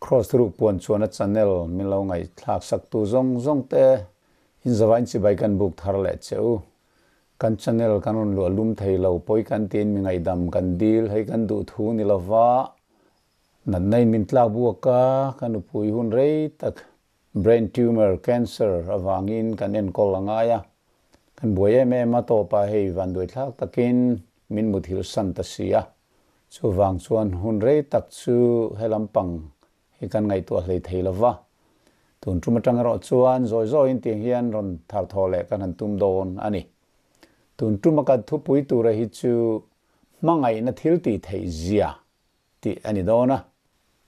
Kraws Thuruk Puan chuan a channel min lo ngaihthlak sak tu zawng zawng te in zavain chibai kan buk thar leh che u. Kan channel kan rawn luah lum thei lo pawi kan tiin mi ngaihdam kan dil hei kan duh thu ni lova natna in min tlak buak a, ka nupui hun rei tak Brain tumor, cancer, avangin kan enkawl a ngai a, kan buai em em a, tawpah hei vanduaithlak takin min muthilh san ta si a. Chuvang chuan hun rei tak chu he lampang hi kan ngaihtuah hlei thei lo va. Tun tum atang erawh chuan zawi zawiin tiang hian rawn tharthawh leh kan han tum dawn a ni. Tun tuma kan thupui tura hi chu hmangaihna thil tih theih zia tih a ni dawn a.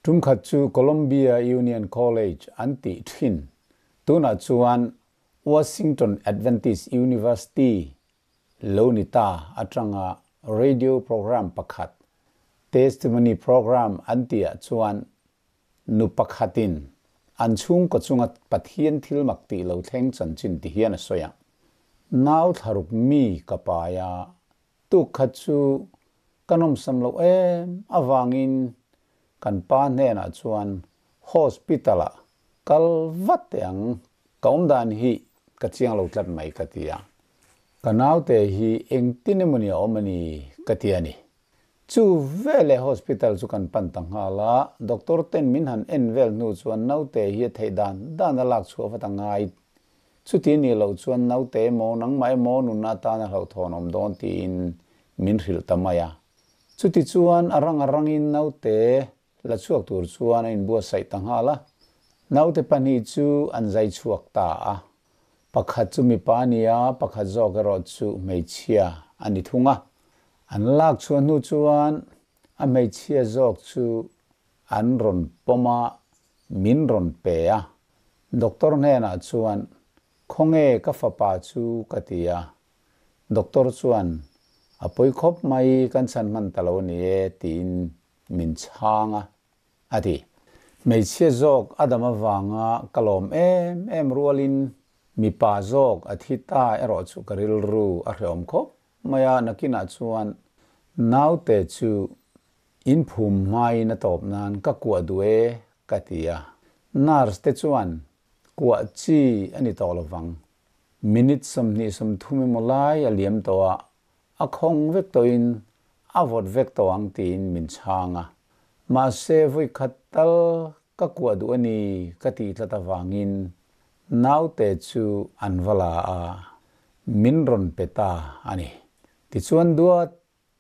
Tumkhat chu Columbia Union College an tih thin. Tunah chuan Washington Adventist University lo ni ta atanga radio program pakhat, Testimony Program an tihah chuan nu pakhatin an chhungkaw chunga Pathian thil mak tih lo thleng chanchin ti hian a sawi a. Nau thlaruk mi ka pai a, Tuk khat chu ka nawmsam loh em avangin kan pa hnenah chuan hospital ah kal vat teh ang, ka awm dan hi ka chiang lo tlat mai ka ti a. Ka naute hi engtin emawni a awm a ni ka ti a ni. Chu veleh hospital chu kan pan ta nghal a, doctor ten min han en vel hnu chuan naute hi a theih dan dan a lak chhuah vat a ngai Chuti nih loh chuan naute emaw nangmah emaw nunna atana hlauhthawn awm dawn tiin min hrilh ta mai a. Chuti chuan a rang a rangin naute la chhuak tur chuan a inbuatsaih ta nghal a. Naute pahnih chu an zai chhuak ta a. Pakhat chu mipa a ni a, pakhat zawk erawh chu hmeichhia a ni thung a. An lak chhuah hnu chuan a hmeichhia zawk chu an rawn pawm a, min rawn pe a. Doctor hnenah chuan, Khawnge ka fapa chu? ka ti a. Doctor chuan, A pawi khawp mai, kan chhan hman ta lo a ni e, tiin min chhang a, a ti. Hmeichhia zawk a dam avanga ka lawm em em rualin mipa zawk a thi ta erawh chu ka rilru a hreawm khawp mai a, nakinah chuan naute chu In phum hmain a tawp nan ka kuah duh e ka ti a, nurse te chuan kuah chi a ni tawh lovang. Minute 23 emaw lai a liam tawh a, a khawng vek tawhin a vawt vek tawh ang tiin min chhang a. Mahse vawikhat tal ka kuah duh a ni ka tih tlat avangin naute chu an va la a, min rawn pe ta a ni. Tichuan duat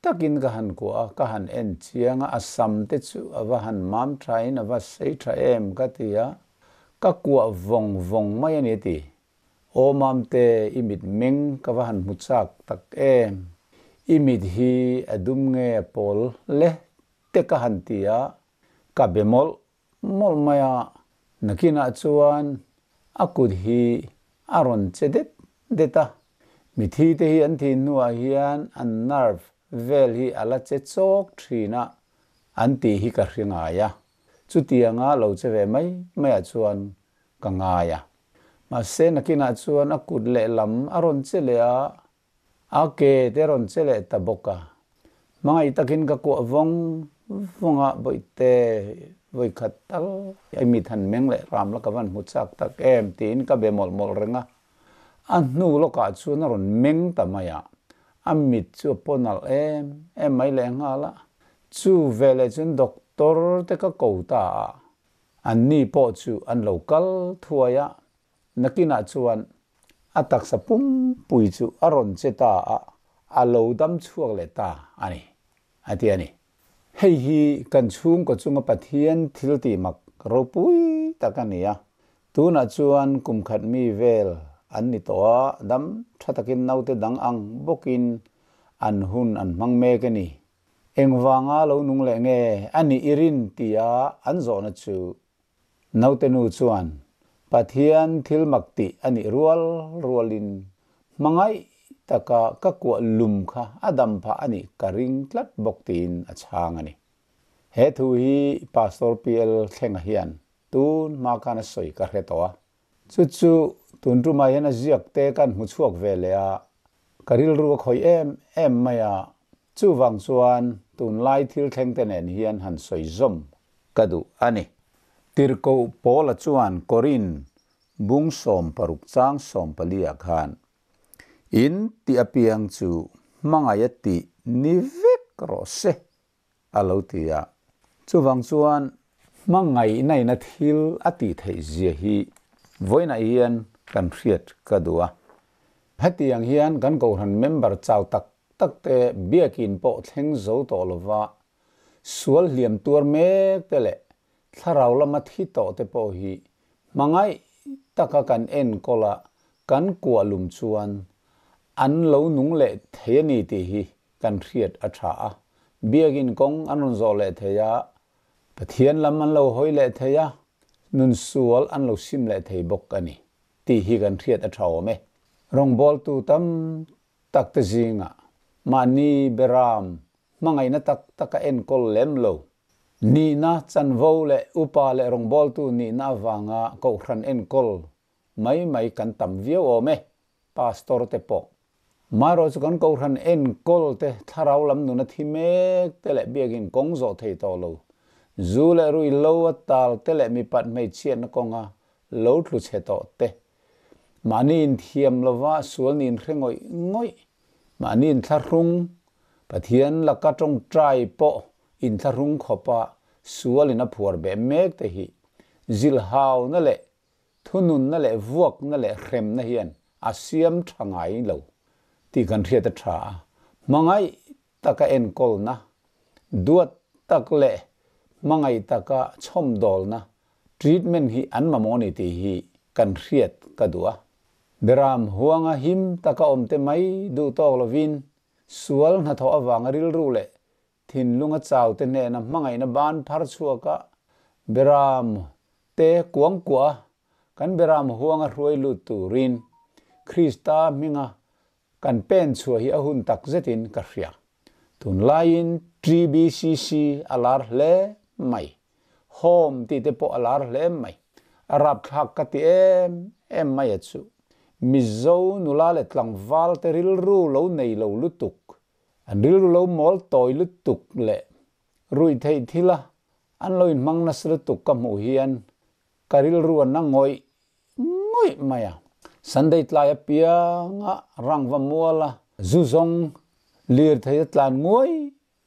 Takin ka han kuah a, ka han en chiang a, a sam te chu a va han mam tha in a va sei tha em ka ti a, ka kuah vawng vawng mai a ni a ti. Aw Mamte, i mit meng ka va han hmu chak tak em, i mit hi a dum nge a pawl le te ka han ti a, ka be mawlh mawlh mai a, nakinah chuan a kut hi a rawn che det det a, mithi te hi an thih hnuah hian an nerve vel hi a la che chawk thin a an tih hi ka hre ngai a, chutianga lo che ve mai maiah chuan ka ngai a. Mahse nakinah chuan a kut lehlam a rawn che leh a, A ke te rawn che leh ta bawk a. Hmangaih takin ka kuah vawng vawng a, Bawihte, vawikhat tal i mit han meng leh ram la ka van hmu chak tak em tiin ka be mawlh mawlh reng a. A hnu lawkah chuan a rawn meng ta mai a, a mit chu a paw nalh em em mai leh nghal a. Chu veleh chuan doctor te ka ko ta a, anni pawh chu an lo kal thuai a, Nakinah chuan a taksa pumpui chu a rawn che ta a, a lo dam chhuak leh ta a ni, a ti a ni. Hei hi kan chhungkaw chunga Pathian thil tih mak ropui tak a ni a. Tunah chuan kum khat mi vel an ni tawh a, dam tha takin naute dang ang bawkin an hun an hmang mek a ni. Engvanga lo nung leh nge a nih i rin tia an zawhna chu Naute nu chuan Pathian thil mak tih a nih rual rualin hmangaih taka ka kuah lum kha a dam phah a nih ka ring tlat bawk tiin a chhang a ni. He thu hi Pastor PL Thlenga hian tun hma khan a sawi ka hre tawh a. Chu chu tun tumah hian a ziak te kan hmu chhuak ve leh a, ka rilru a khawih em em mai a, chuvang chuan tunlai thil thleng te nen hian han sawi zawm ka duh a ni. Tirhkoh Paula chuan Korin bung 16 chang 14 ah khan, In tih apiang chu hmangaih a tih ni vek rawh se, a lo ti a. Chuvang chuan hmangaihna ina thil a tih theih zia hi vawiinah hian kan hriat ka duh a. Hetiang hian kan Kohhran member chau tak tak te biakin pawh thleng zo tawh lova sual hliam tuar mek te leh thlarau lama thi tawh te pawh hi hmangaih taka kan enkawl a kan kuah lum chuan an lo nung leh thei a ni tih hi kan hriat a tha a. Biakin kawng an rawn zawh leh thei a, Pathian lam an lo hawi leh thei a, nun sual an lo sim leh thei bawk a ni tih hi kan hriat a tha awm e. Rawngbawltu tam tak te zingah mahni beram hmangaihna tak taka enkawl lem lo, nihna chanvo leh upa leh rawngbawltu nihna avanga kohhran enkawl mai mai kan tam viau awm e, pastor te pawh. Marawh chu kan kohhran enkawl te thlarau lam nuna thi mek te leh biakin kawng zawh thei tawh lo, zu leh rui lo a tal te leh mipat hmeichhiatna kawnga lo tlu chhe tawh te, mahni inthiam lova sual nin hre ngawih ngawih Mahni inthlahrung, Pathian laka tawngtai pawh inthlahrung khawpa sualin a phuar beh mek te hi zilhauna leh thununna leh vuakna leh hremna hian a siam tha ngai lo tih kan hriat a tha a. Hmangaih taka enkawlna, duat tak leh hmangaih taka chhawmdawlna treatment hi an mamawh a ni tih hi kan hriat ka duh a. Beram huanga him taka awmte mai duh tawk lovin, sual hnathawh avanga rilru leh thinlunga chaute hnena hmangaihna ban phar chhuaka Beram te kuangkuah a, kan Beram huanga hruai lut turin Krista hminga kan pen chhuah hi a hun tak zetin ka hria. Tunlaiin TBCC a lar hle mai. Home tih te pawh a lar hle mai. A rapthlak ka ti em em mai a chu. Mizo nula leh tlangval te rilru lo nei lo lutuk, an rilru lo mawl tawi lutuk leh ruihtheih thila an lo inhmang nasa lutuk ka hmuh hian ka rilru a na ngawih ngawih mai a. Sunday tlai apianga rangva muala zu zawng lirthei a tlan nguai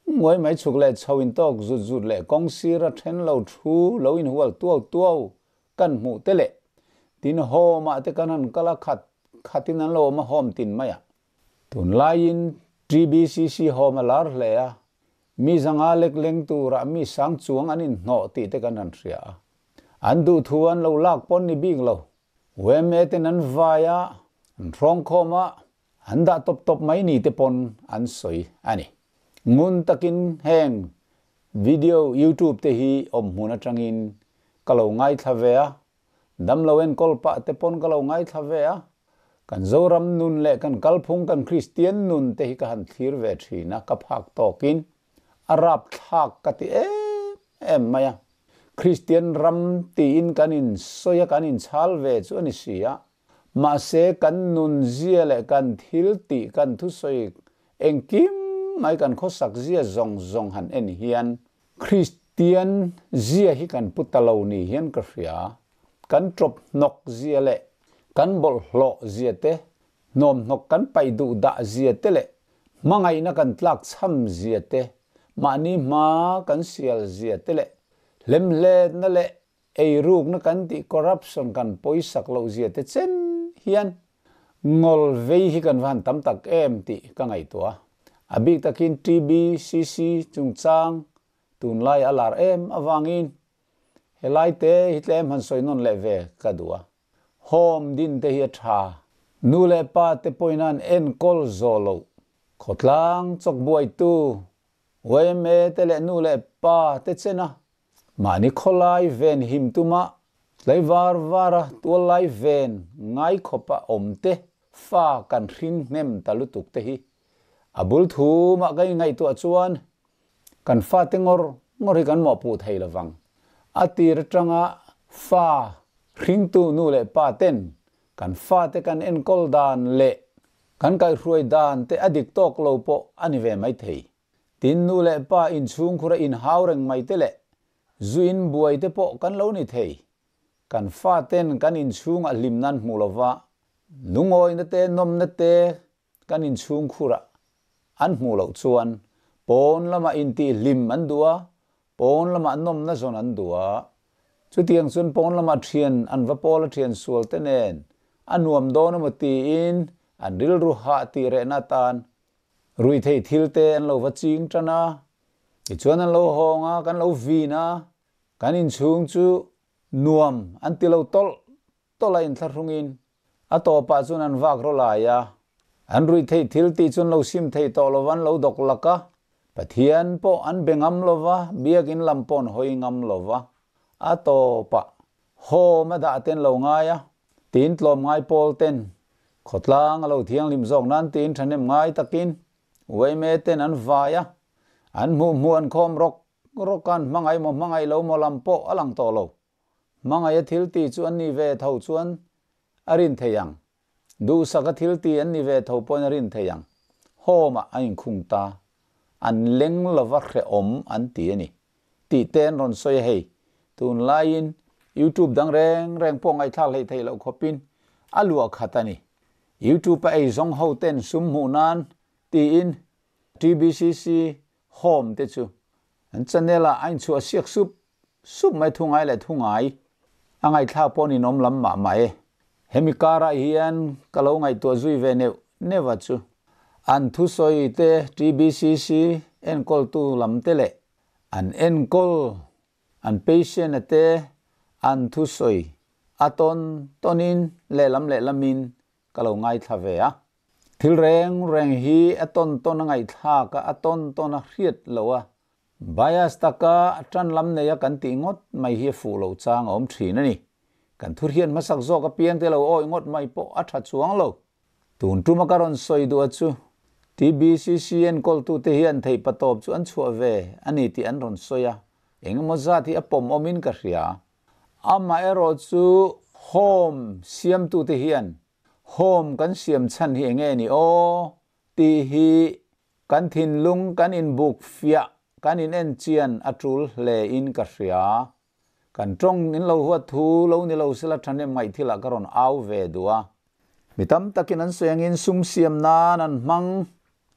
nguai mai chhuk leh chho in tawk zut zut leh kawng sira then lo thu lo in hual tuau tuau kan hmuh te leh tin home ah te kan han kal a khat khat in an lo awm a home tin mai a. Tunlaiin TBCC home a lar hle a, mi zanga lek leng turah mi sang chuang an inhnawh tih te kan han hria a. An duhthu an lo lak pawn ni bik lo. Yma ten an vai a, an hrawngkhawm a, an dah tawp tawp mai ni te pawn an sawi a ni. Ngun takin heng video youtube te hi awm hmun atangin ka lo ngaithla ve a, Damlo enkawl pah te pawn ka lo ngaithla ve a, kan Zoram nun leh kan kalphung kan Kristian nun te hi ka han thlir ve thin a, ka phak tawkin a rapthlak ka ti em em mai a. Kristian ram tiin kan insawi a, kan inchhal ve chu a ni si a, mahse kan nun zia leh kan thil tih kan thusawi engkim mai kan khawsak zia zawng zawng han en hian Kristian zia hi kan pu ta lo ni hian ka hria. Kan ṭawp hnawk zia leh kan bawlhhlawh zia te, hnawmhnawk kan paih duh dah zia te leh hmangaihna kan tlak chham zia te, mahni hma kan sial zia te leh hlemhletna leh eirukna kan tih corruption kan pawisak loh zia te chen hian Ngawl vei hi kan va han tam tak em tih ka ngaihtuah a. A bik takin TBCC chungchang tunlai a lar em avangin helai te hi tlem han sawi nawn leh ve ka duh a. Home din te hi a tha. Nu leh pa te pawhin an enkawl zawh loh. Khawtlang chawkbuaitu yma te leh nu leh pa te chena Mahni khawlai ven him tuma tlai var vara tuallai ven ngai khawpa awmte fa kan hring hnem ta lutuk te hi a bul thumah kan inngaihtuah chuan kan fate ngawr ngawr hi kan mawhpuh thei lovang. A tir atanga fa hringtu nu leh pa ten kan fate kan enkawl dan leh kan kaihhruai dan te a dik tawk lo pawh a ni ve maithei. Tin, nu leh pa inchhungkhura inhau reng mai te leh Zu in buai te pawh kan lo ni thei. Kan faten kan inchhungah hlimna an hmuh lova, lungawina te, nawmna te kan inchhungkhurah an hmuh loh chuan pawn lamah intihhlim an duh a, pawn lamah nawmna zawn an duh a. Chutiang chuan pawn lamah thian an va pawl a thian sual te nen a nuam dawn emaw tiin an rilru hah tih rehna atan ruihtheih thil te an lo va ching tan a. Tichuan an lo hawng a, kan lo vin a, kan inchhung chu nuam an ti lo tawlh tawlh a inthlahrungin a tawpah chuan an vak rawlh ai a. An ruihtheih thil tih chu an lo sim thei tawh lo va, an lo dawk lak a. Pathian pawh an be ngam lo va, biakin lam pawh an hawi ngam lo va. A tawpah home a dah te an lo ngai a, tiin tlawmngai pawl ten khawtlang a lo thianghlim zawk nan tiin thahnem ngai takin Uaime ten an vai a, an hmuh hmuh an khawm rawk rawk a, an hmangaih maw hmangaih lo maw lam pawh a lang tawh lo. Hmangaih a thil tih chu an ni ve tho chuan a rin thei ang. Duhsak a thil tih an ni ve tho pawhin a rin thei ang. Home ah a inkhung ta. An leng lova hrehawm an ti a ni. Tih te an rawn sawi a hei. Tunlaiin YouTube dang reng reng pawh ngaihthlak hleih theih loh khawpin a luah khat a ni. YouTube a eizawng ho ten sum hmuh nan tiin TBCC Home te chu an channel ah a inchhuah siak sup sup mai thu ngai leh thu ngai a ngaihthlak pawh ninawm lam mah mah e. Hemi karah hian ka lo ngaihtuah zui ve neuh neuh a chu an thusawi te TBCC enkawltu lam te leh an enkawl an patient a te an thusawi a tawn tawnin lehlam lehlamin ka lo ngaithla ve a. Thil reng reng hi a tawn tawn a ngaihthlak a, a tawn tawn a hriat loh a, bias taka tan lam nei a kan tih ngawt mai hi a fuh loh chang a awm thin a ni. Kan thurhian hmasak zawk apiang te lo awih ngawt mai pawh a tha chuang lo. Tun tuma ka rawn sawi duh a chu, TBCC enkawltute hian theihpatawp chu an chhuah ve a ni tih an rawn sawi a, engemaw zat hi a pawm awmin ka hria. Amaherawh chu Home siamtute hian Home kan siam chhan hi enge ni aw? tih hi kan thinlung kan inbuk fiah, kan inenchian a tul hle in ka hria. Kan tawng in lo huat thu lo ni lo sela thahnem ngaih thilah ka rawn au ve duh a. Mi tam takin an sawi angin sum siam nan an hmang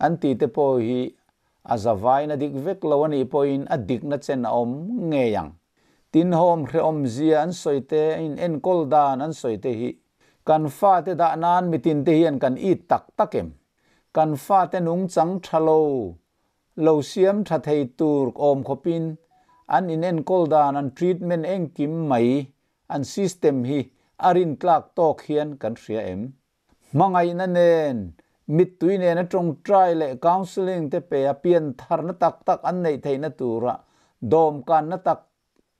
an tih te pawh hi a zavain a dik vek lo a nih pawhin a dikna chen a awm ngei ang. Tin home hrehawm zia an sawi te, in enkawl dan an sawi te hi Kan fate dah nan mitin te hian kan it tak tak em? Kan fate nungchang tha lo, lo siam tha thei tur awm khawpin an inenkawl dan, an treatment engkim mai, an system hi a rintlak tawk hian kan hria em? Hmangaihna nen, mittui nena tawngtai leh counselling te pe a piantharna tak tak an neih theihna tura dawmkanna tak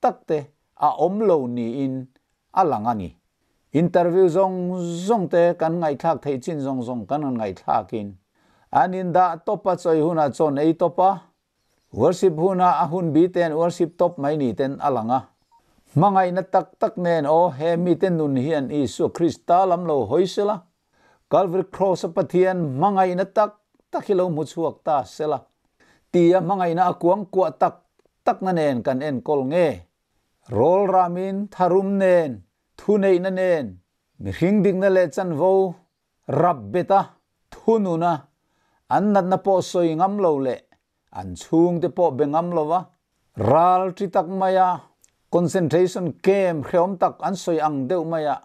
tak te a awm lo niin a lang a ni. Interview zawng zawng te kan ngaihthlak theih chin zawng zawng kan rawn ngaihthlakin an indah tawp a, chawi hunah chawn ei tawp a, worship hunah a hun bi ten worship tawp mai ni ten a lang a. Hmangaihna tak tak nen aw he mite nun hian Isua Krista lam lo hawi sela, Calvary Cross a Pathian hmangaihna tak tak hi lo hmu chhuak ta sela, tia hmangaihna a kuang kuah tak takna nen kan enkawl nge? Rawl ramin tharum nen, thuneihna nen, mihring dikna leh chanvo rap bet a, thunun a, an natna pawh sawi ngam lo leh an chhungte pawh be ngam lo va, ral ṭi tak maia concentration camp hrehawm tak an sawi ang deuh maia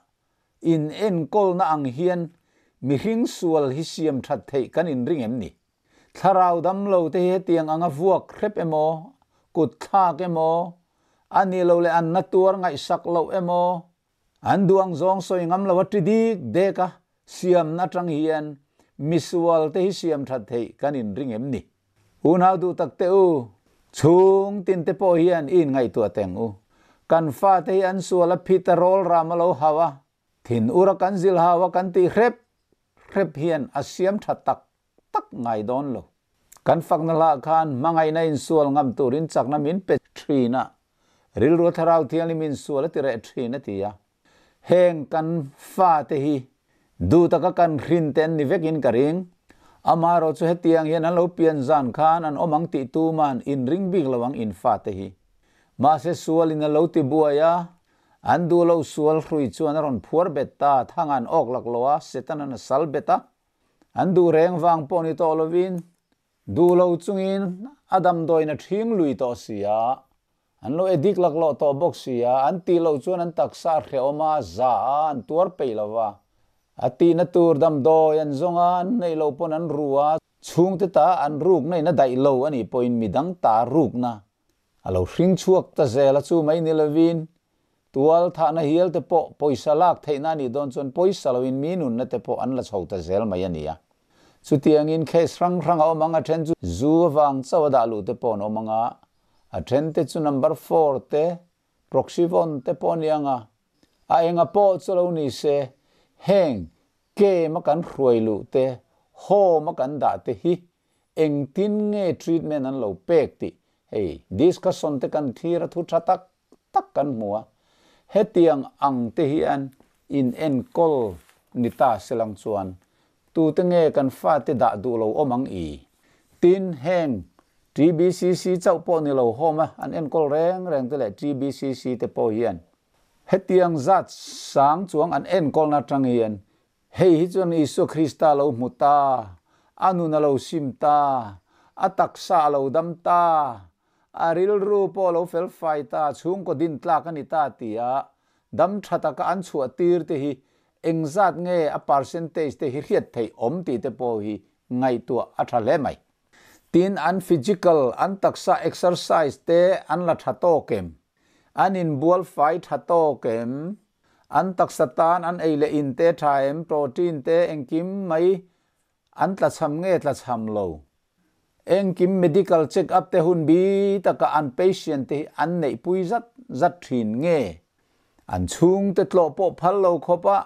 in enkawlna ang hian mihring sual hi siam ṭhat theih kan inring em ni? Thlarau damlo te hi hetiang anga vuak hrep emaw, kut thlak emaw, a nih loh leh an na tuar ngaihsak loh emaw, an duh ang zawng sawi ngam lo a ṭi dik dek a, siamna atang hian misual te hi siam ṭhat theih kan inring em ni? Unau duh tak te u, chhung tin te pawh hian i inngaihtuah teng u. Kan fate hi an sual a phit a rawl ram a lo hau a, thin ur a kan zil hau a kan tih hrep hrep hian a siam ṭha tak tak ngai dawn lo. Kan fakna hlah khan hmangaihna insual ngam turin chakna min pe thin a, rilru a thlarau thianghlim insual a ti reh thin a ti a. Heng kan fate hi duh taka kan hrin te an ni vekin ka ring. Amaherawh chu hetiang hian an lo pian zan khan an awm ang tih tuman inring bik lo ang in fate hi. Mahse sualin a lo ti buai a, an duh lo sual hrui chuan a rawn phuar bet ta, thang an awk laklawh a, Setanan a sal bet a. An duh reng vang pawh ni tawh lovin, duh lo chungin a damdawiin a ṭhing lui tawh si a, an lo edik laklawh tawh bawk si a, an tih loh chuan an taksa a hrehawm a, a za a, an tuar peih lo va. A tihna tur damdawi an zawng a, an neih loh pawn an ru a, chhungte ta an rukna in a daih lo a nih pawhin midang ta rukna A lo hring chhuak ta zel a chu mai ni lovin tual thahna hial te pawh pawisa lak theihna a nih dawn chuan pawisa loin mi nunna te pawh an la chho ta zel mai a ni a. Chutiangin case hrang hrang a awm ang, a then chu zu avang chauh a dah luh te pawh an awm ang a, a then te chu number four te, proxyvon te pawh a ni ang a, a enga pawh chu lo ni se heng game a kan hruai luh te, home a kan dah te hi Engtin nge treatment an lo pek tih hei discussion te kan thlir a thu tha tak tak kan hmu a, hetiang ang te hian in enkawl ni ta selang chuan tute nge kan fate dah duh lo awm ang i? Tin, heng TBCC chauh pawh ni lo home a an enkawl reng reng te leh TBCC te pawh hian hetiang zat sang chuang an enkawlna atang hian Hei hi chuan Isua Krista lo hmu ta, a nun a lo sim ta, a taksa a lo dam ta, a rilru pawh a lo felfai ta, chhungkaw din tlak a ni ta tia dam tha taka an chhuah tir te hi engzat nge a percentage te hi hriat theih awm tih te pawh hi ngaihtuah a tha hle mai. Tin, an physical, an taksa exercise te an la tha tawk em? An inbual fai tha tawk em? An taksa tan an ei leh in te tha em, protein te engkim mai an tlachham nge tlachham lo. Engkim medical check up te hun bi taka an patient te hi an neih pui zat zat thin nge. An chhungte tlawh pawh phal lo khawp a,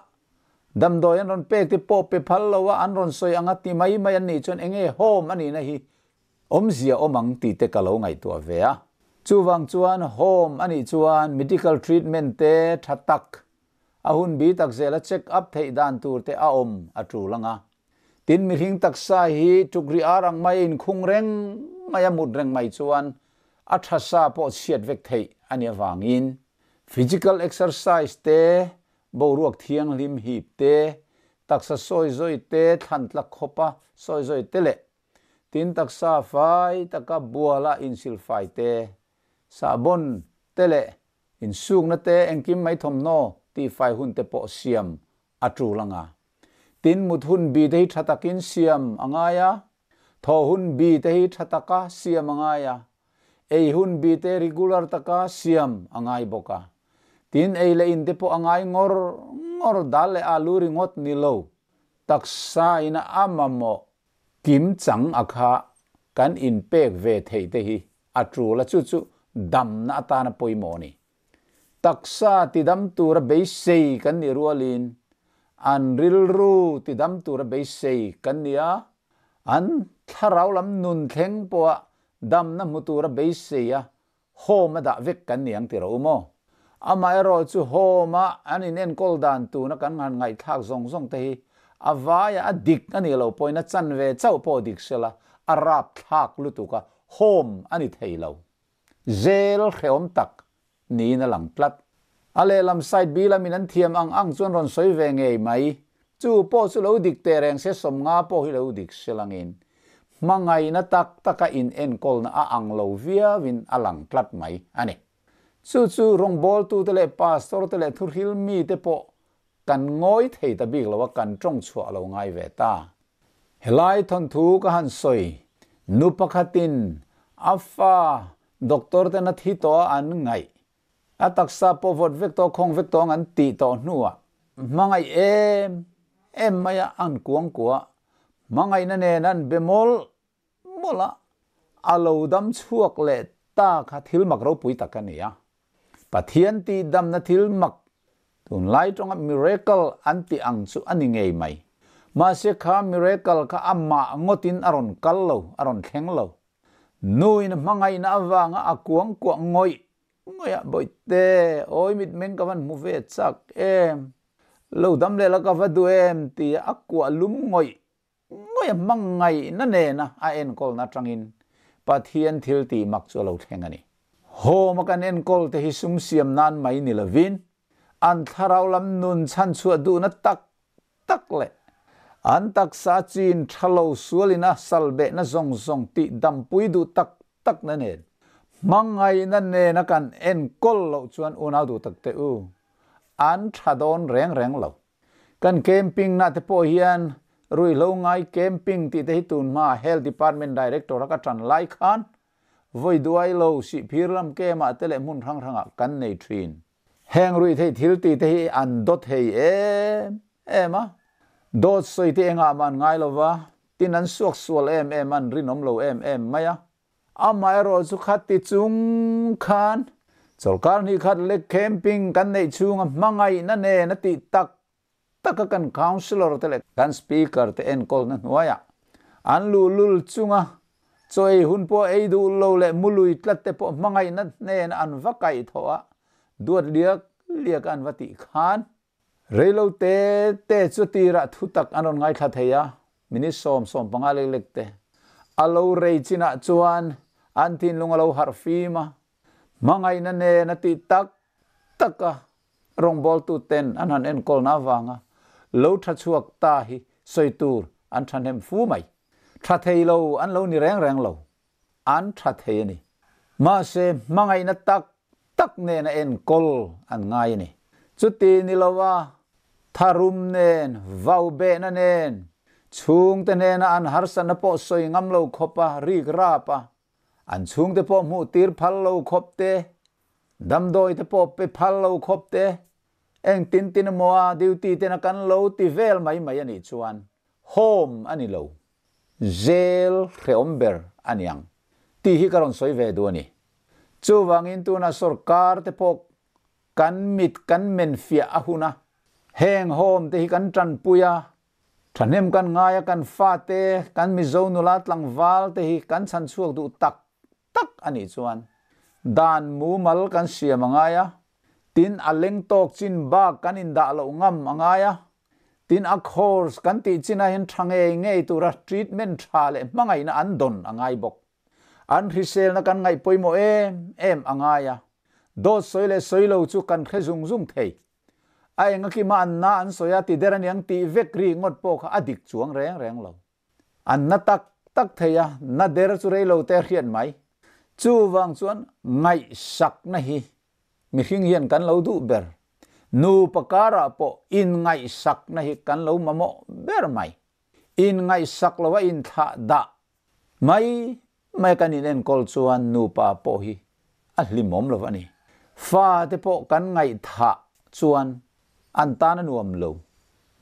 damdawi an rawn pek te pawh pe phal lo a, an rawn sawi anga ti mai mai an nih chuan enge home a nihna hi Awmzia awm ang tih te ka lo ngaihtuah ve a. Chuvang chuan home a nih chuan medical treatment te tha tak, a hun bi tak zela check up theih dan tur te a awm a tul ang a. Tin mihring taksa hi tukri ar ang mai a inkhung reng mai a mut reng mai chuan a tha sa pawh chhiat vek theih a nih avangin physical exercise te, boruak thianghlim hip te, taksa sawizawi te, thlan tlak khawpa sawizawi te leh Tin taksa fai taka buala insilfai te, sahbawn te leh insukna te engkim mai thawmhnaw tihfai hun te pawh siam a tul anga. Tin mut hun bi te hi tha takin siam a ngai a, thaw hun bi te hi tha taka siam a ngai a, ei hun bi te regular taka siam a ngai bawk a. Tin ei leh in te pawh a ngai ngawr ngawr dal leh alu ringawt ni lo, taksa in a mamawh Kim chang a kha kan inpek ve theih te hi a tul a, chu chu damna atana pawimawh a ni. Taksa tidam tura beisei kan nih rualin an rilru tidam tura beisei kan ni a, an thlarau lam nun thleng pawha damna hmu tura beisei a Home a dah vek kan ni ang ti rawh u maw? Amaherawh chu home a an in enkawl dan tuna kan han ngaihthlak zawng zawng te hi a vaia a dik a nih loh pawhin a chanve chauh pawh dik sela a rapthlak lutuk a, home a ni thei lo. Zel hrehawm tak niin a lang tlat. A lehlam side B lamin an thiam ang ang chuan rawn sawi ve ngei mai. Chu pawh chu lo dik teh reng se 50 pawh hi lo dik selangin hmangaihna tak taka in enkawlna a ang lo viauin a lang tlat mai a ni. Chu chu rawngbawltute leh pastor te leh thuhril mite pawh kan ngawi thei ta bik lo a kan tawng chhuah lo ngai ve ta. Helai thawnthu ka han sawi nu pakhatin a fa doctor ten a thi tawh a an ngaih A taksa pawh vawt vek tawh, khawng vek tawh ang an tih tawh hnuah hmangaih em em mai a, an kuang kuah. Hmangaihna nen an be mawlh mawlh a, a lo dam chhuak leh ta kha thil mak ropui tak a ni a. Pathian tih damna thil mak tunlai tawnga miracle an tih ang chu a ni ngei mai. Mahse kha miracle kha amah ngawtin a rawn kal lo, a rawn thleng lo. Nuin hmangaihna avanga a kuang kuah ngawih ngawih a, Bawihte, awi mitmeng ka van hmu ve chak em, lo dam leh la ka va duh em tia a kuah lum ngawih ngawih a hmangaihna nena a enkawlna atangin Pathian thil tih mak chu a lo thleng a ni. Home a kan enkawl te hi sum siam nan mai ni lovin an thlarau lam nun chhanchhuah duhna tak tak leh an taksa chin tha lo sualina salbehna zawng zawng tih dampui duh tak tak na nen hmangaihna nena kan enkawl loh chuan unau duh tak te u an tha dawn reng reng lo. Kan camping na te pawh hian ruihhlo ngai camping tih te hi tun hma Health Department Director a ka tan lai khan vawi duai lo Sihphir lam camp ah te leh hmun hrang hrangah kan nei thin. Heng ruihtheih thil tih te hi an dawt thei em em a, dawt sawi te engah mah an ngai lo va, tin an suak sual em em a, an rinawm lo em em mai a. Amaherawh chu khati chung khan chawlhkar hnih khat lek camping kan neih chhunga hmangaihna nen a tih tak taka kan councillor te leh kan speaker te enkawlna hnuaiah an luhlul chunga chaw ei hun pawh ei duh lo leh mului tlat te pawh hmangaihna hnena an va kaih thawh a, duat liak liak a an va tih khan reilo te te chu tirah thu tak an rawn ngaithla thei a, minute 10, 15 lek lek te a lo rei chinah chuan an thinlung a lo harh fim a, hmangaihna nen a tih tak tak a. Rawngbawltu ten an han enkawlna avanga lo tha chhuak ta hi sawi tur an thahnem fu mai. Tha thei lo an lo ni reng reng lo. An tha thei a ni. Mahse hmangaihna tak tak nena enkawl an ngai a ni. Chuti ni lova tharum nen, vaubehna nen, chhungte hnena an harsatna pawh sawi ngam lo khawpa rik rap a, An chhungte pawh hmuh tir phal lo khawp te, damdawi te pawh pe phal lo khawp te, engtin tin emaw a duty tena kan lo ti vel mai mai a nih chuan home a ni lo, jail hrehawm ber a ni ang tih hi ka rawn sawi ve duh a ni. Chuvangin tuna sorkar te pawh kan mit kan men fiah a hun a, heng home te hi kan tanpui a, Thahnem kan ngai a, kan fate, kan Mizo nula tlangval te hi kan chhan chhuak duh tak tak a nih chuan dan mumal kan siam a ngai a, tin a leng tawk chin bak kan indah loh ngam a ngai a, tin a course kan tih chinah hian tha ngei ngei tura treatment tha leh hmangaihna an dawn a ngai bawk. An hriselna kan ngaih pawimawh em em a ngai a, dawt sawi leh sawi lo chu kan hre zung zung thei. A enga kima an na an sawi a ti der aniang tih vek ri ngawt pawh kha a dik chuang reng reng lo. An na tak tak thei a, na der chu rei lo te hriat mai. Chuvang chuan ngaihsakna hi mihring hian kan lo duh ber. Nupa karah pawh inngaihsakna hi kan lo mamawh ber mai. Inngaihsak lo a inthlah dah mai mai kan inenkawl chuan nupa pawh hi a hlimawm lo a ni. Fa te pawh kan ngaihthah chuan an tan a nuam lo.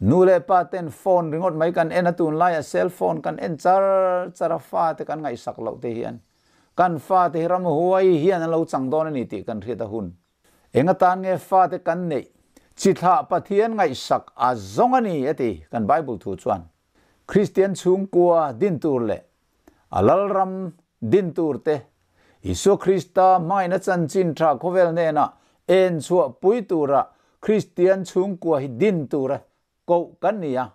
Nu leh pa ten phone ringawt mai kan en a, tunlaiah cell phone kan en char char a, fa te kan ngaihsak loh te hian kan fa te hi ramhuai hian an lo chang dawn a ni tih kan hriat a hun. Eng atan nge fate kan neih? Chi thlah Pathian ngaihsak a zawng a ni a ti kan Bible thu chuan. Kristian chhungkua din tur leh a Lalram din tur te, Isua Krista hmangaihna chanchin tha khawvel hnenah en chhuah pui tura Kristian chhungkua hi din tura koh kan ni a.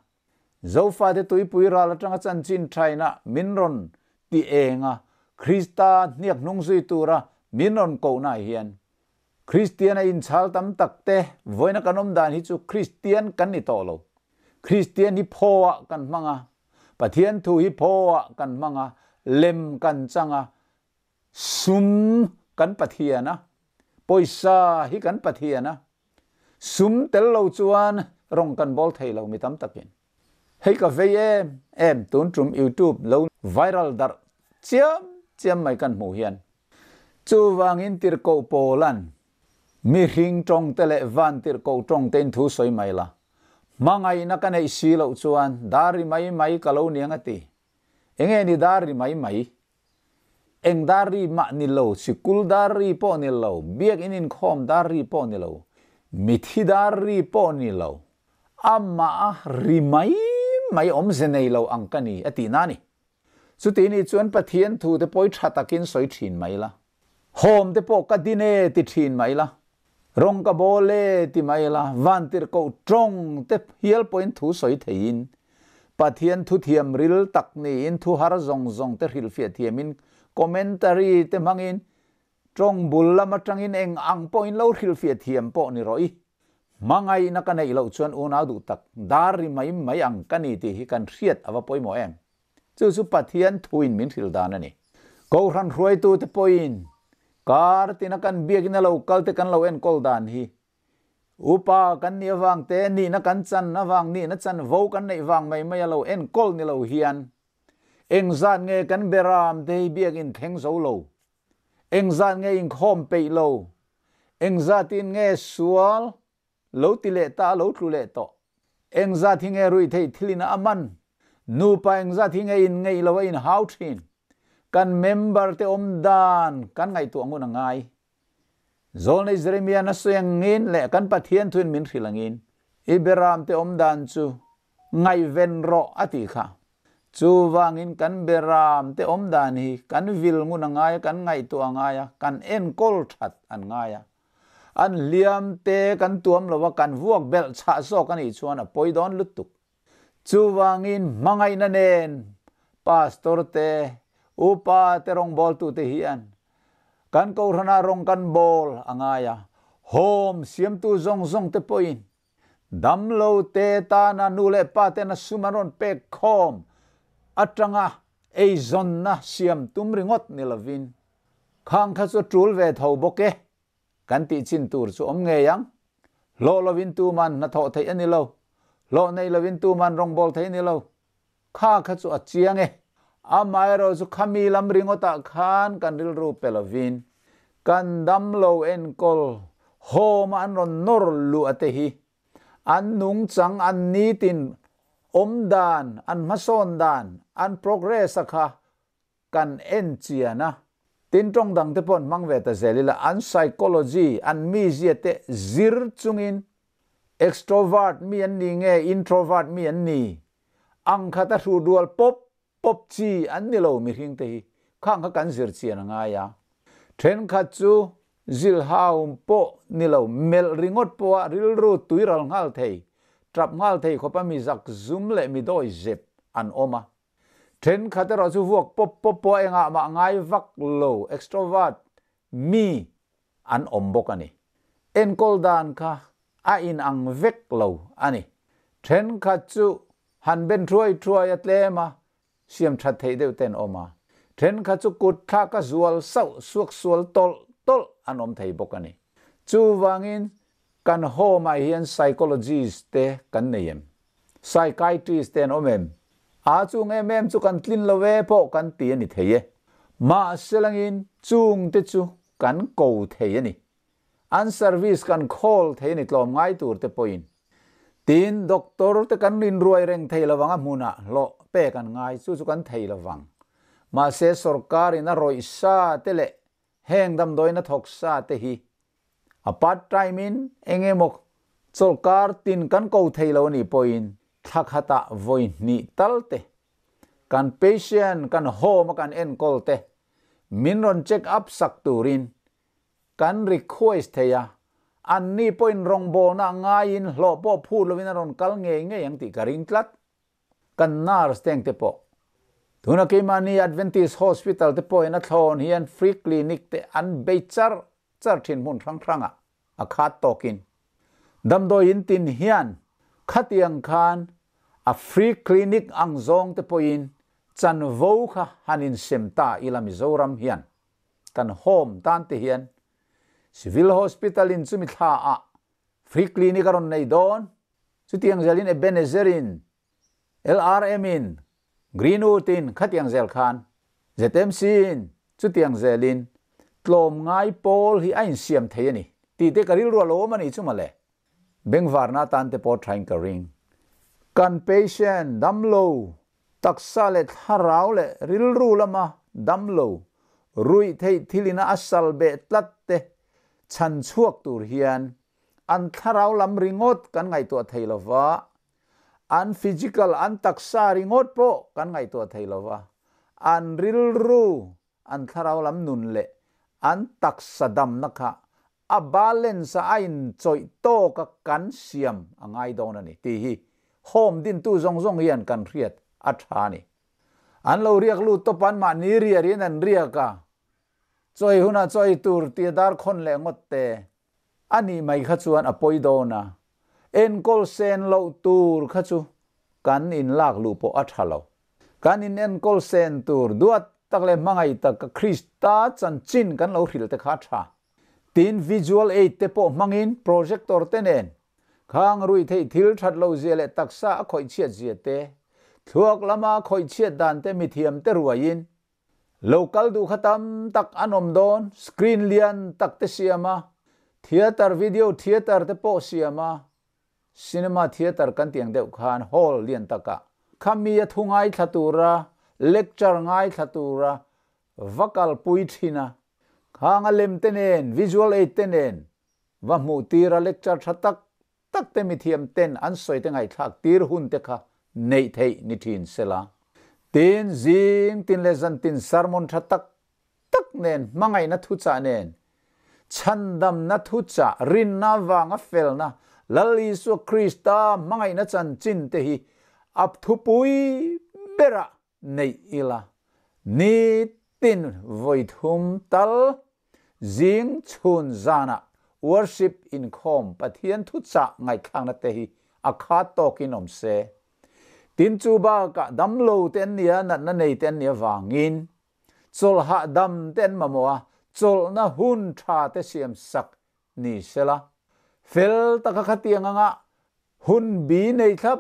Zofate tuipui ral atanga chanchin thaina min rawn ti eng a, Krista hniak hnung zui tura min rawn kohna hian Kristian a inchhal tam tak te vawiina kan awm dan hi chu Kristian kan ni tawh lo. Kristian hi phaw ah kan hmang a, Pathian thu hi phaw ah kan hmang a, lem kan chang a, sum kan Pathian a, pawisa hi kan Pathian a, Sum tel lo chuan rawng kan bawl thei lo mi tam takin. Hei ka vei em em tun tum youtube lo viral darh chiam chiam mai kan hmuh hian. Chuvangin tirhkoh Paula'n mihring tawng te leh van tirhkoh tawng tein thu sawi mai la, hmangaihna ka neih si loh chuan dar ri mai mai ka lo niang a ti. Enge ni dar ri mai mai? Eng dar ri mah ni lo, sikul dar ri pawh ni lo, biakinn inkhawm dar ri pawh ni lo, mithi dar ri pawh ni lo, amah ri mai mai awmze nei lo ang ka ni a tihna a ni. Chuti nih chuan Pathian thu te pawi tha takin sawi thin mai la, hawm te pawh ka din e ti thin mai la, rawng ka bawl e ti mai la, vantirhkoh tawng te hial pawhin thu sawi theiin, Pathian thu thiam ril tak niin thu har zawng zawng te hrilhfiah thiamin commentary te hmangin Tawng bul lam atangin eng ang pawhin lo hrilhfiah thiam pawh ni rawh i. Hmangaihna ka neih loh chuan unau duh tak dar ri mai mai ang ka ni tih hi kan hriat a va pawimawh em. Chu chu Pathian thuin min hrilh dan a ni. Kohhran hruaitute pawhin kar tina kan biakin a lo kal te kan lo enkawl dan hi upa kan nih avang te, nihna kan chan avang, nihna chan vo kan neih vang mai mai a lo enkawl ni lo hian engzat nge kan beram te hi biakin thleng zo lo, engzat nge inkhawm peih lo, engzatin nge sual lo ti leh ta lo tlu leh tawh, engzat hi nge ruih theih thilin a man, nupa engzat hi nge in ngeih lo a in hau thin, kan member te awm dan kan ngaihtuah ngun a ngai. Zawlnei Jeremia na sawi angin leh kan Pathian thuin min hrilh angin i beram te awm dan chu ngaihven rawh a tih kha. Chuvangin kan beram te awm dan hi kan vil ngun a ngai a, kan ngaihtuah a ngai a, kan enkawl that an ngai a. An hliam te kan tuam lo a, kan vuak belh chhah zawk a nih chuan a pawi dawn lutuk. Chuvangin hmangaihna nen pastor te, upa te rawngbawltute hian kan kohhranah rawng kan bawl a ngai a, home siamtu zawng zawng te pawhin damlo te tana nu leh pa tena sum an rawn pek khawm atanga eizawnna siam tum ringawt ni lovin khang kha chu a tul ve tho bawk e kan tih chin tur chu awm ngei ang. Hlawh lovin tuman hnathawh theih a ni lo, hlawh nei lovin tuman rawngbâwl theih a ni lo. Kha kha chu a chiang e. Amaherawh chu khami lam ringawtah khan kan rilru pe lovin kan damlo enkawl home-a an rawn nawr luh a te hi an nungchang, an nitin awm dan, an hmasawn dan, an progress a kha kan en chian a. Tin tawng dang te pawh an hmang ve ta zel ila, an psychology, an mizia te zir chungin extrovert mi an ni nge introvert mi an ni ang khat a hruh dual pawp pawp chi an ni lo mihring te hi khang kha kan zir chian a ngai a. Thenkhat chu zilhau pawh ni lo melh ringawt pawha rilru tuiral nghal thei, tap nghal thei khawpa mi zak zum leh mi dawi zep an awm a. Thenkhat erawh chu vuak pawp pawp pawh engah mah ngai vak lo, extrovert, mi an awm bawk a ni. Enkawl dan kha a inang vek lo a ni. Thenkhat chu han ben thuai thuai a tlem a, siam that theih deuh te an awm a. Thenkhat chu kut thlak a zual sauh suak sual tawlh tawlh an awm thei bawk a ni. Chuvangin kan home ah hian psychologist te kan nei em? Psychiatrist te an awm em? A chung em em chu kan tlin lo e pawh kan ti a ni thei e. Mahse langin chung te chu kan ko thei a ni. An service kan khawl thei a ni tlawm ngai tur te pawhin. Tin, doctor te kan inruai reng thei lovang a hmunah hlawh pek an ngai chu chu kan thei lovang. Mahse sorkar in a rawih sa te leh heng damdawiin a thawk sa te hi a part time in eng emaw chawlhkar tin kan ko thei lo a nih pawhin thla khatah vawi hnih tal te kan patient kan home a kan enkawl te min rawn check up sak turin kan request thei a, anni pawhin rawngbawlna ngaiin hlawh pawh phut lovin a rawn kal ngei ngei ang tih ka ring tlat. Kan nurse teng te pawh. Tuna keimahni Adventist Hospital te pawhin a thlawn hian free clinic te an bei char char thin hmun hrang hrangah a khat tawkin. Damdawi in tin hian khatiang khan a free clinic ang zawng te pawhin chanvo kha han insem ta ila Mizoram hian kan home tan te hian Civil Hospital in chumi thla ah free clinic a rawn nei dawn. Chutiang zelin Ebenezer-in, LRM-in, Greenwood-in khatiang zel khan ZMC-in chutiang zelin tlawmngai pawl hi a insiam thei a ni tih te ka rilru a lo awm a ni chu mawle. Bengvarna atan te pawh thain ka ring. Kan patient damlo, taksa leh thlarau leh rilru lama damlo, ruih theih thilina a sal beh tlat te chhan chhuak tur hian An thlarau lam ringawt kan ngaihtuah thei lo va, an physical, an taksa ringawt pawh kan ngaihtuah thei lo va, an rilru, an thlarau lam nun leh an taksa damna kha a balance a a inchawih tawka kan siam a ngai dawn a ni tih hi home dintu zawng zawng hian kan hriat a tha a ni. An lo riak lut tawp a, anmahni riarin an riak a. Chaw ei hunah chaw ei tur tia dar khawn leh ngawt te a nih mai kha chuan a pawi dawn a, enkawl sen loh tur kha chu kan inlak luh pawh a tha lo. Kan inenkawl sen tur duat tak leh hmangaih taka Krista chanchin kan lo hrilh te kha a tha. Tin, visual aid te pawh hmangin projector te nen khang ruih theih thil that lo zia leh taksa a khawih chhiat zia te, thluak lama khawih chhiat dan te mithiam te ruaiin Lo kal duh kha tam tak an awm dawn, screen lian tak te siam a, theatre video theatre te pawh siam a, cinema theatre kan tih ang deuh khan hall lian takah kha mi a thu ngaithla tura lecture ngaithla tura va kalpui thin a, khang a lem te nen visual aid te nen va hmuh tir a lecture tha tak tak te mithiam ten an sawi te ngaihthlak tir hun te kha neih theih ni thin sela. Tin, zing tin leh zan tin sermon tha tak tak nen hmangaihna thuchah nen, chhandamna thuchah, rinna vanga felna, Lal Isua Krista hmangaihna chanchin te hi a thupui berah neih ila, nitin vawi thum tal zing chhun zanah worship inkhawm Pathian thuchah ngaihthlakna te hi a khat tawkin awm se. Tin chu bakah damlo te an nia, natna nei te an nih avangin chawlhah dam te an mamawh a, chawlhna hun tha te siam sak ni sela. Fel taka khatiang anga hun bi nei thlap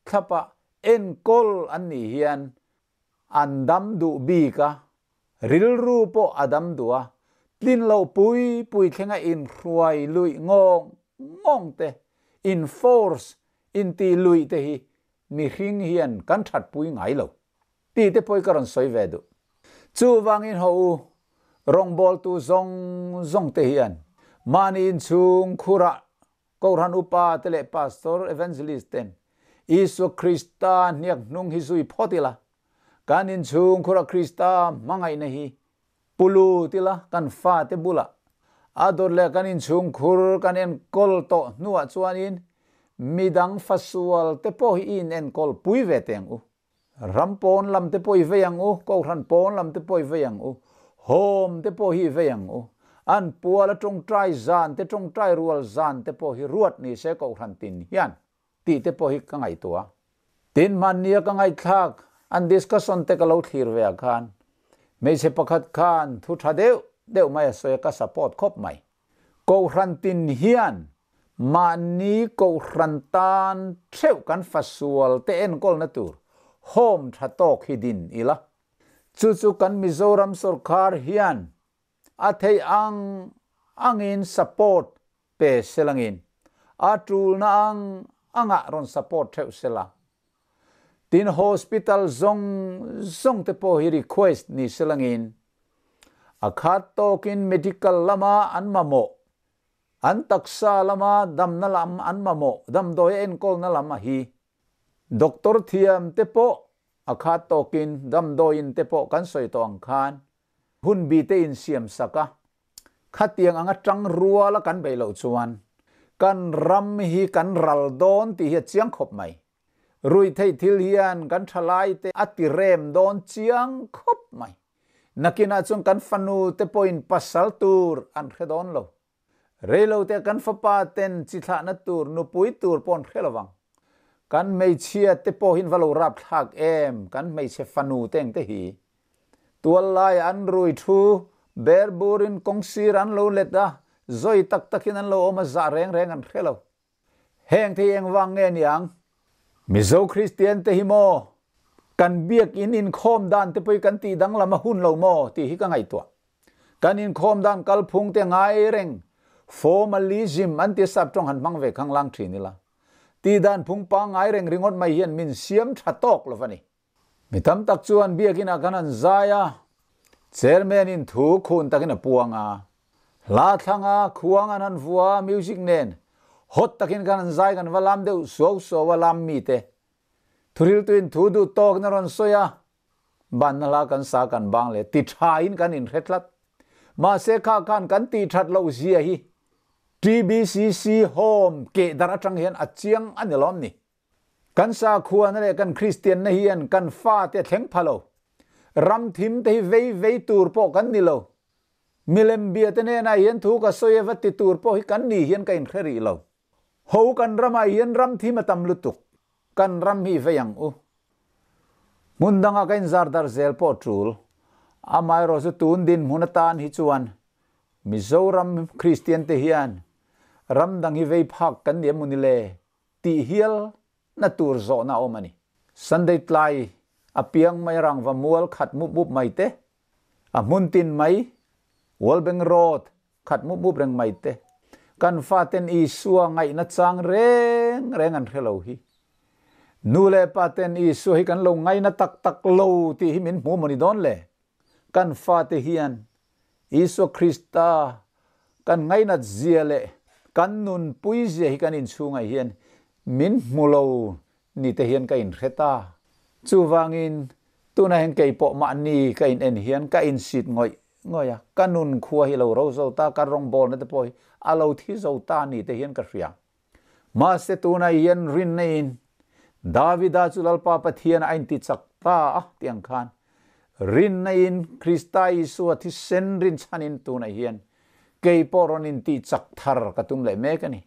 thlapa enkawl an nih hian an dam duh bik a, rilru pawh a dam duh a, tlin loh pui pui thlenga inhruai luih ngawng ngawng te, in force intih luih te hi mihring hian kan thatpui ngai lo tih te pawh hi ka rawn sawi ve duh. Chuvangin haw u, rawngbawltu zawng zawng te hian mahni inchhung khurah Kohhran upa te leh pastor, evangelist ten Isua Krista hniak hnung hi zui phawt ila, kan inchhung khura Krista hmangaihna hi pu lut ila kan fate bulah a dawt leh kan inchhung khur kan enkawl tawh hnuah chuanin midang fasual te pawh hi i inenkawl pui ve teng u. Ram pawn lam te pawh i vei ang u, Kohhran pawn lam te pawh i vei ang u, Home te pawh hi i vei ang u. An puala tawngtai zan te, tawngtai rual zan te pawh hi ruat ni se Kohhran tin hian tih te pawh hi ka ngaihtuah. Tin, hmannia ka ngaihthlak an discussion te ka lo thlir ve ah khan hmeichhe pakhat khan thu tha deuh deuh mai a sawi a, ka support khawp mai. Kohhran tin hian mahni kohhran tan theuh kan fasual te enkawlna tur home tha tawk hi din ila. Chu chu kan Mizoram sorkar hian a theih ang angin support pe selangin a tulna ang angah rawn support theuh sela. Tin hospital zawng zawng te pawh hi request ni selangin a khat tawkin medical lama an mamawh, an taksa lama damna lam an mamawh, damdawi a enkawlna lam a hi doctor thiam te pawh a khat tawkin damdawiin te pawh kan sawi tawh ang khan hun bi te insiam sak a, khatiang anga tang ruala kan beih loh chuan kan ram hi kan ral dawn tih hi a chiang khawp mai. Ruihtheih thil hian kan thalai te a ti rem dawn chiang khawp mai. Nakinah chuan kan fanu te pawhin pasal tur an hre dawn lo. Reilo te kan fapa ten chi thlahna tur nupui tur pawh an hre lovang. Kan hmeichhia te pawhin va lo rap thlak em kan hmeichhe fanu te ang te hi. Tual laia an rui thu ber burin kawngsir an lo let a, zawi tak takin an lo awm a zah reng reng an hre lo. Heng thei engvang nge niang? Mizo Kristian te hi maw kan biakin inkhawm dan te pawh hi kan tih danglam a hun lo maw tih hi ka ngaihtuah. Kan inkhawm dan kalphung te ngai reng formalism an ti sap tawng han hmang ve khanglang thin ila. Tih dan phung pangngai reng ringawt mai hian min siam tha tawk lo va ni. Mi tam tak chuan biakinah kan han zai a, chairman in thu khun takin a puang a, hla thlang a, khuang an han vua a, music nen hot takin kan han zai kan va lam deuh suau suau a lam mite thuriltuin thu duh tawkin a rawn sawi a, banna hla kan sa kan bang leh ti thain kan inhre tlat. Mahse kha khan kan tih that loh zia hi TBCC Home kehdarh atang hian a chiang a ni lawm ni. Kan sakhuana leh kan Kristianna hian kan fate a thleng pha lo. Ram thim te hi vei vei tur pawh kan ni lo. Milem bia te hnenah hian thu ka sawi e va ti tur pawh hi kan ni hian ka inhre rih lo. Ho kan ramah hian ram thim a tam lutuk. Kan ram hi vei ang u. Hmun dangah ka inzar dar zel pawh tul. Amaherawh chu tun dinhmun atan hi chuan Mizoram Kristian te hian ram dang hi vei phak kan ni em mawni le tih hial na tur zawhna a awm a ni. Sunday tlai a piang mai rangva mual khat mup mup mai te, a hmun tin mai Wallbank Road khat mup mup reng mai te, kan faten Isua ngaihna chang reng reng an hre lo hi. Nu leh pa ten Isua hi kan lo ngaina tak tak lo tih hi min hmu mawni dawn le? Kan fate hian Isua Krista kan ngainat zia leh kan nunpui zia hi kan inchhungah hian min hmu lo ni te hian ka inhre ta. Chuvangin tunah hian kei pawh mahni ka in en hian ka insit ngawih ngawih a, ka nun khua hi lo ro zo ta, ka rawngbawlna te pawh hi a lo thi zo ta ni te hian ka hria. Mahse tunah hian rinna in Davida chu Lalpa Pathian a inti chak ta a tih ang khan rinna in Krista Isua thisen rinchhan in tunah hian kei pawh rawn intih chak thar ka tum leh mek a ni.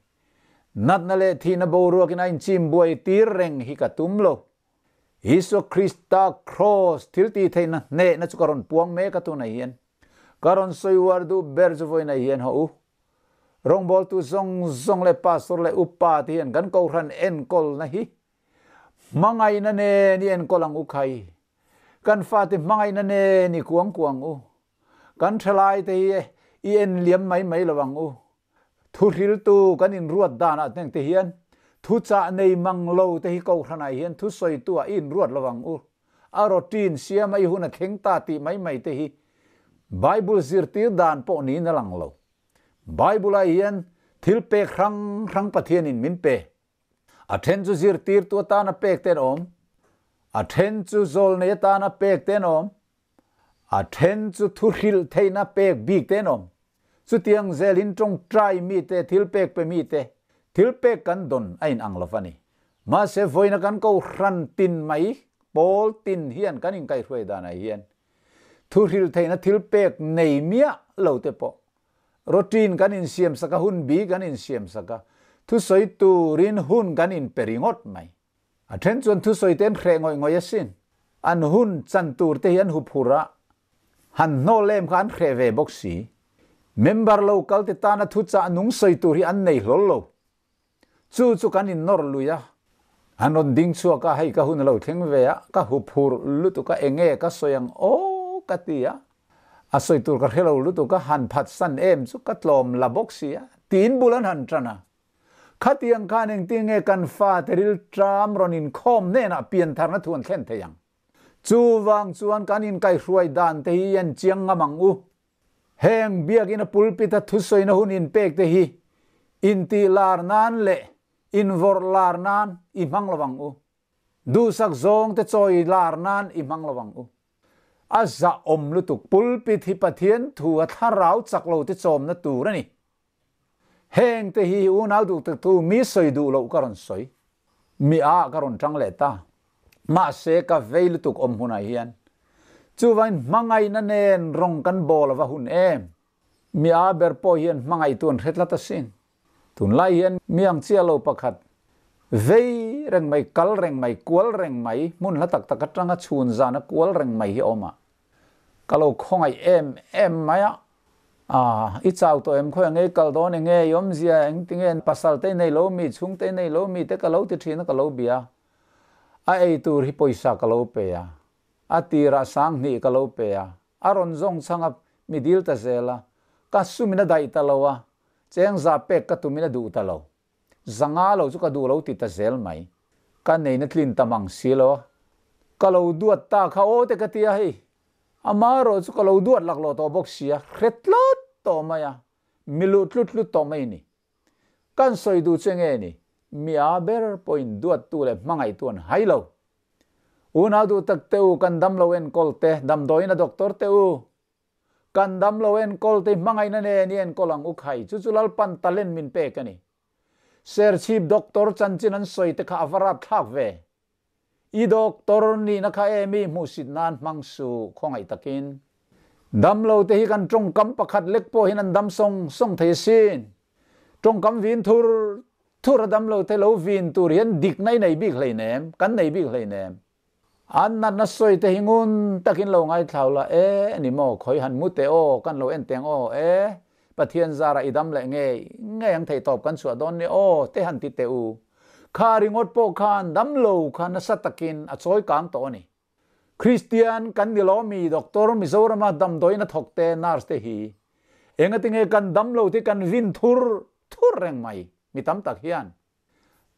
Natna leh thihna boruakin a inchim buai tir reng hi ka tum lo. Isua Krista Kraws thil tih theihna hnehna chu ka rawn puang mek a tunah hian. Ka rawn sawi uar duh ber chu vawiinah hian haw u. Rawngbawltu zawng zawng leh pastor leh upa te hian kan kohhran enkawlna hi hmangaihna nen i enkawl ang u khai. Kan fate hmangaihna nen i kuang kuang u. Kan thalai te hi i en liam mai mai lo ang u. Thuhriltu kan inruat danah hneng te hian thuchah nei mang lo te hi kohhranah hian thusawitu ah i inruat lo ang u. A routine siam a i hun a thleng ta tih mai mai te hi Bible zirtir dan pawh niin a lang lo. Bible ah hian thil pek hrang hrang Pathianin min pe. A then chu zirtirtu atana pek te an awm, a then chu zawlnei atana pek te an awm, a then chu thuhrilh theihna pek bik te an awm. Chutiang zelin tawngtai mite, thil pek pe mite, thil pek kan dawn a inang lo va ni. Mahse vawiina kan kohhran tin mai, pawl tin hian kan inkaihhruai danah hian thuhrilh theihna thil pek nei miah lo te pawh routine kan insiam sak a, hun bi kan insiam sak a, thusawi turin hun kan inpe ringawt mai. A then chuan thusawi te an hreh ngawih ngawih asin. An hun chan tur te hi an huphur a, han hnawl em kha an hreh ve bawk si. Member lo kal te tana thuchah nung sawi tur hi an nei hlawl lo. Chu chu kan innawr lui a, an rawn ding chhuak a, hei ka hun a lo thleng ve a, ka huphur lutuk a, enge ka sawi ang aw ka ti a, a sawi tur ka hre lo lutuk a, han phatsan em chu ka tlawm la bawk si a, tiin bul an han tan a. Khatiang khan engtin nge kan fate rilṭam rawn inkhawm hnenah piantharna thu an thlen thei ang? Chuvang chuan kan inkaihhruai dan te hi en chiang ngam ang u. Heng biakina pulpit-a thusawina hun inpek te hi intih lar nan leh invawrh lar nan i hmang lo ang u. Duhsak zawng te chawi lar nan i hmang lo ang u. A zahawm lutuk pulpit hi Pathian thu a thlarau chak lo te chawmna tur a ni. Heng te hi unau duh tak tu mi sawi duh loh ka rawn sawi. Mi a ka rawn tang leh ta. Mahse ka vei lutuk awm hunah hian chuvangin hmangaihna nen rawng kan bawl a va hun em. Mi a ber pawh hian hmangaihtu an hre tlat asin. Tunlai hian mi ang chiah lo pakhat vei reng mai, kal reng mai, kual reng mai, hmun hla tak tak atanga chhun zana kual reng mai hi a awm a. Ka lo khawngaih em em mai a. A, i chau tawh em khawi angei kal dawn enge i awmzia engtinge pasal te i nei lo mi, chhungte i nei lo mi te ka lo ti thin a ka lo bia. A ei tur hi pawisa ka lo pe a, a tirah 2000 ka lo pe a, a rawn zawng chhang a mi dil ta zel a, ka sumin a daih ta lo a, cheng za pek ka tumin a duh ta lo. 500 lo chu ka duh lo ti ta zel mai. Ka neina tlin tam ang si lo a, ka lo duat ta kha aw te ka ti a hei. Amaherawh chu ka lo duat laklawh tawh bawk si a, hre tlat tawh mai a, mi luh tlut tlut tawh mai a ni. Kan sawi duh che nge ni? Mi a ber pawhin duattu leh hmangaihtu an hai lo. Unau duh tak te u, kan damlo enkawl te, damdawiin a doctor te u, kan damlo enkawl te hmangaihna nen i enkawl ang u khai, chu chu Lalpan talent min pek a ni. Serchhip doctor chanchin an sawi te kha a va rapthlak ve. I doctor nihna kha e mi hmuhsit nan hmang suh khawngaih takin. Damlo te hi kan tawngkam pakhat lek pawh hian an dam sawng sawng thei asin. Tawngkam vin thur thur a damlo te lo vin tur hian dikna i nei bik hleinem, kan nei bik hleinem. An natna sawi te hi ngun takin lo ngaithlau la, E, ani maw, khawi han mu teh aw, kan lo en teng aw, e, Pathian zara i dam leh ngei ngei ang theihtawp kan chhuah dawn ni aw, te han ti teh u. Kha ringawt pawh khan damlo kha nasa takin a chawi kang tawh a ni. Kristian kan ni lo mi Doctor Mizorama damdawiin a thawk te nurse te hi engatinge kan damlo te kan vin thur thur reng mai mi tam tak hian.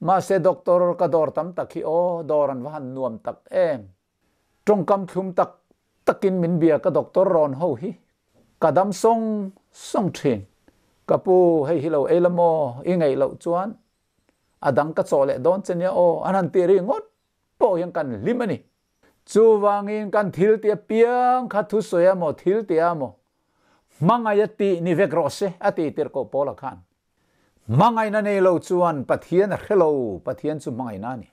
Mahse Doctor ka dawr tam tak hi aw dawr an va han nuam tak em. Tawngkam thlum tak takin min bia ka Doctor rawn ho hi ka dam sawng sawng thin. Ka pu hei hi lo ei la maw i ngaih loh chuan a dang ka chawh leh dawn che nia aw an han ti ri ngawt pawh hian kan hlim a ni. Chuvangin kan thil tih apiang kha thusawi a maw, thil tih a maw, hmangaih a tih ni vek rawh se a ti tirh koh Paula khan. Hmangaihna nei lo chuan Pathian a hre lo, Pathian chu hmangaihna a ni.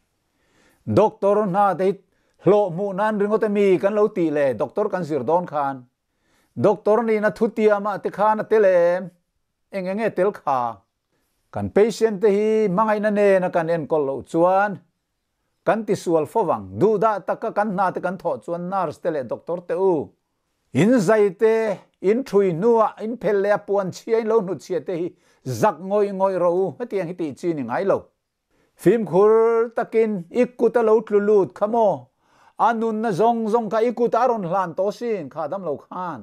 Doctor hna te hi hlawh hmuh nan ringawt emi kan lo tih le doctor kan zir dawn khan doctor nihna thutiamah te khan a tel em? Eng enge tel kha? Kan patient te hi hmangaihna nena kan enkawl loh chuan kan tisual fo vang. Duhdah taka kan hna te kan thawh chuan nurse te leh doctor te u, in zai te, in thui hnuah in phel leh a puan chhia in lo hnutchhia te hi zak ngawih ngawih rawh u, hetiang hi tih chi ni ngai lo. Fimkhur takin i kut a lo tlu lut kha maw? A nunna zawng zawng kha i kutah a rawn hlan tawh sin kha damlo khan.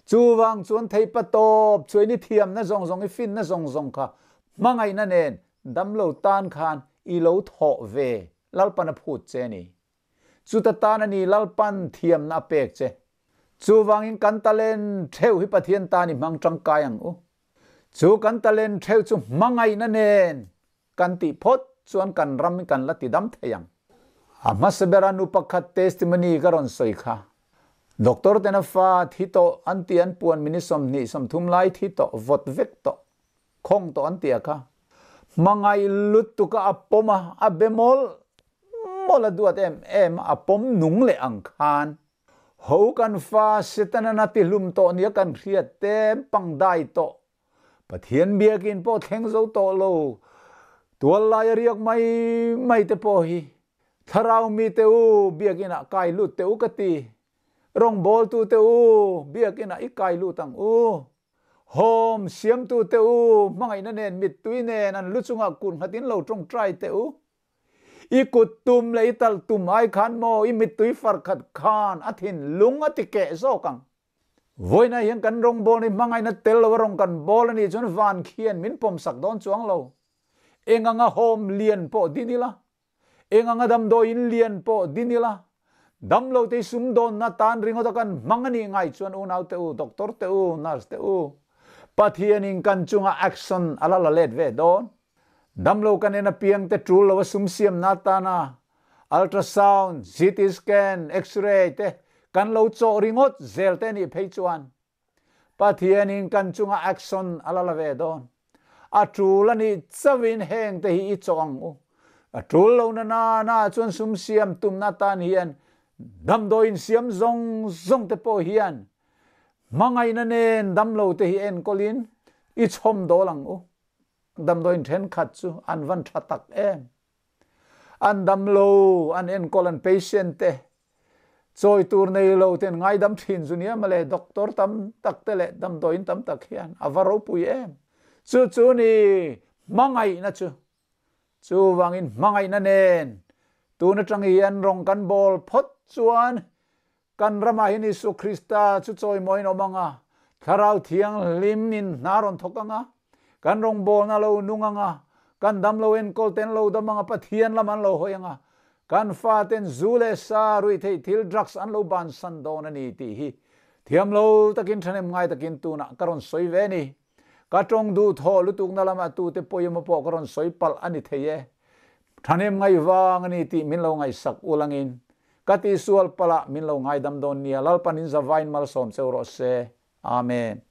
Chuvang chuan theipa tawp chuain i thiamna zawng zawng, i finna zawng zawng kha hmangaihna nen damlo tan khan i lo thawh ve Lalpan a phut che a ni. Chuta tan a ni Lalpan thiamna a pek che. Chuvangin kan talent theuh hi Pathian tan i hmang tangkai ang u. Chu kan talent theuh chu hmangaihna nen kan tih phawt chuan kan ram hi kan la ti dam thei ang. A hmasa bera nu pakhat testimony ka rawn sawi kha. Doctor ten a fa thi tawh an ti an puan mini 20 30 lai thi tawh vawt vek tawh khawng tawh an ti a kha. Hmangaih lutuk a a pawm a, a be mawlh mawlh a duat em em a, a pawm nung leh ang khan. Ho kan fa Setanan a tihlum tawh nia kan hriat te pangdai tawh Pathian biakin pawh thleng zo tawh lo, tual lai a riak mai mai te pawh hi thlarau mi te u biakinah kai lut teh u ka ti. Rawngbawltu te u biakinah i kai lut ang u. Home siamtu te u hmangaihna nen mittui nen an lu chungah kut nghatin lo tawngtai teh u. I kut tum leh i talh tum ai khan maw i mittui far khat khan a thinlung a ti keh zawk ang. Vawiinah hian kan rawngbâwl hi hmangaihna tel lo a rawn kan bâwl a nih chuan van khian min pawmsak dawn chuang lo. Eng anga home lian pawh din ila, eng anga damdawiin lian pawh din ila, damlote hi sumdawnna tan ringawt a kan hmang a nih ngai chuan unaute u, doctor te u, nurse te u, Pathianin kan chunga action a la la let ve dawn. Damlo kan en apiang te tul lo a sum siamna atana ultrasound, CT scan, X-ray te kan lo chawh ringawt zel te nih phei chuan Pathianin kan chunga action a la la ve dawn. A tul a nih chauhin heng te hi i chawh ang u. A tul lo na na na chuan sum siam tumna atan hian damdawiin siam zawng zawng te pawh hian hmangaihna nen damlo te hi enkawlin i chhawm dawl ang u. Damdawiin thenkhat chu an van tha tak em. An damlo, an enkawl an patient te chawi tur nei lo ten ngaidam thin zu nia mawle doctor tam tak te leh damdawiin tam tak hian a va ropui em. Chu chu ni hmangaihna chu. Chuvangin hmangaihna nen tun atang hian rawng kan bawl phawt chuan Kan ramah hian Isua Krista chu chawimawiin awm ang a, Thlarau Thianghlim in hna rawn thawk ang a, kan rawngbawlna lo nung ang a, kan damlo enkawl ten lo dam ang a, Pathian lam an lo hawi ang a, kan faten zu leh sa ruihtheih thil, drugs, an lo bansan dawn a ni tih hi thiamlo takin thahnem ngai takin tunah ka rawn sawi ve a ni. Ka tawng duh thawh lutukna lamah tute pawimawh pawh ka rawn sawi palh a ni thei e. Thahnem ngaih vang a ni tih min lo ngaihsak ulangin ka tihsual palh ah min lo ngaidam dawn nia. Lalpan in zavain malsawm cheu rawh se. Amen.